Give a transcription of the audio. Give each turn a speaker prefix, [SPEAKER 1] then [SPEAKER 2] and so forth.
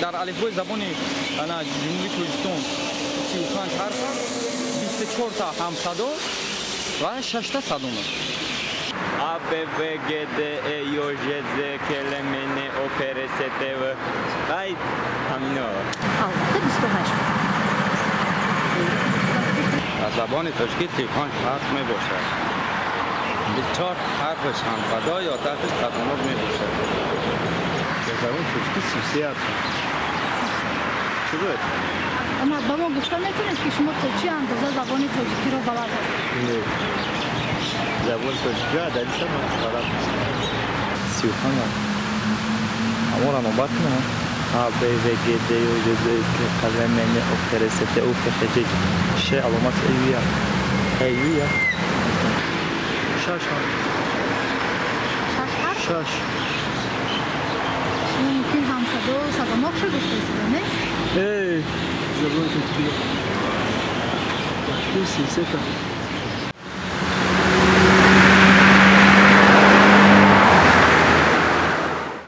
[SPEAKER 1] Дар алифбои забони Ҷумҳурии Тоҷикистон 35 ҳарф аст, 24 та ҳамсадо ва 6 та садонок.
[SPEAKER 2] А, Б, В, Г, Д, Э, Ё, Ж, З, К, Л, М, Н, О, П, Р, С, Т, В. Ай, ҳамино.
[SPEAKER 3] Албатта, 28.
[SPEAKER 4] Дар забони тоҷикӣ 35 ҳарф мебошад. 24 ҳарфаш ҳамсадо ё ҳарфаш садонок мебошад.
[SPEAKER 5] Дар забони тоҷикӣ 33 ҳарф. Чӣ буд?
[SPEAKER 6] Ама ба мо гуфта метавонед, ки шумо то чӣ андоза забони тоҷикиро балад ҳастед?
[SPEAKER 5] Не. Забони тоҷикӣ адаби ман балад нестам.
[SPEAKER 7] 35 ҳарф. Ҳамонро номбар кунам? А, Б, В, Г, Д, Ё, Ж, З, К, Қ, Л, М, Н, О, П, Р, С, Т, У, Ф, Х, Ҷ, Ш, аломат Э, Ю, Я. Э, Ю, Я.
[SPEAKER 8] Шаш ҳарф.
[SPEAKER 6] Шаш ҳарф?
[SPEAKER 8] Шаш.
[SPEAKER 6] Шумо мумкин ҳамсадо садонокшо гуфта истед, не?
[SPEAKER 8] Э, забони тоҷикӣ 33 та.